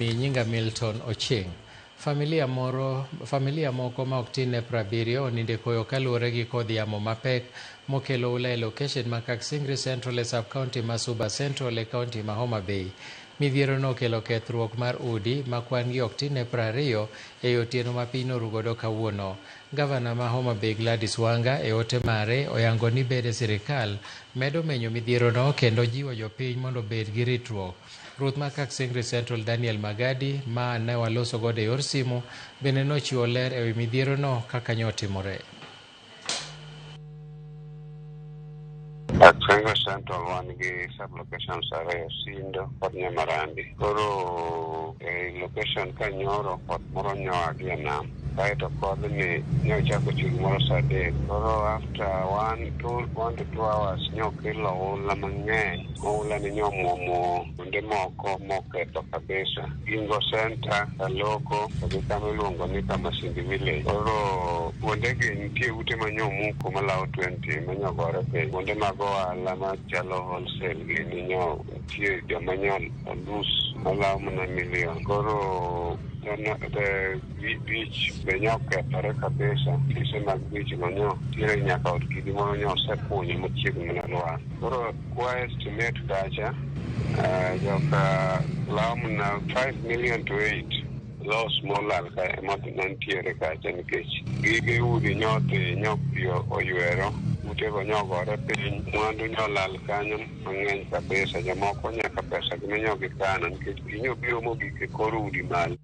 Nyinga Milton Ochieng. Familia moro familia moko ma ok tin ne 70 onindo e koyo kaluwore gi kodh yamo mapek mokelo oula e location ma Kaksingri Central e sub county ma Suba Central e county ma Homa Bay. Midhiero no okelo kethruok mar udi ma kwan gi ok tin ne 20 e otieno ma piny norugodo kawuono. Gavana ma Homa Bay Gladys Wanga e ote mare oyango ni bede sirikal medo menyo midhiero no kendo jiwo jopiny mondo obed gi ritruok. Ruoth ma Kaksingri Central Daniel Magadi ma ne waloso godo e yor simu bende nochiwo ler ewi midhiero no kaka nyotimore. Kaksingri Central wan gi sub-locations ariyo, Sindo kod Nyamarandi. Koro e location ka nyoro koth moro nyoa gi e nam kaeto kodhni ne ochako chwe gimoro saa 3. Koro after 1 to 2 hours nyokelo oula mang'eny. Oula ni nyomuomo kuonde moko moketho kabisa. Gingo Center, Kaloko to gi kama iluongo ni Kamasindi Village. Koro kuondegi nitie ute manyomuko malawo 20 manyogore piny. Kuonde mag ohala machalo wholesale gini nyo nitie joma nyo lose malawo mana million. Koro the beach be nyokethore kabisa. Ofise mag beach go nyo nitiere nyaka od kidi moro nyo osekunyo machiegni mana lwar. Koro kwa estimate kacha joka lawo mana 5 million to 8 loss molal ka mantiere kacha nikech gige udi nyodhi nyo pi oywero utego nyogore piny mwandu nyolal kanyo mang'eny kabisa jomoko nyaka pesa gi ne nyo gikano nikech pi nyobiro mogik e kor udi malo.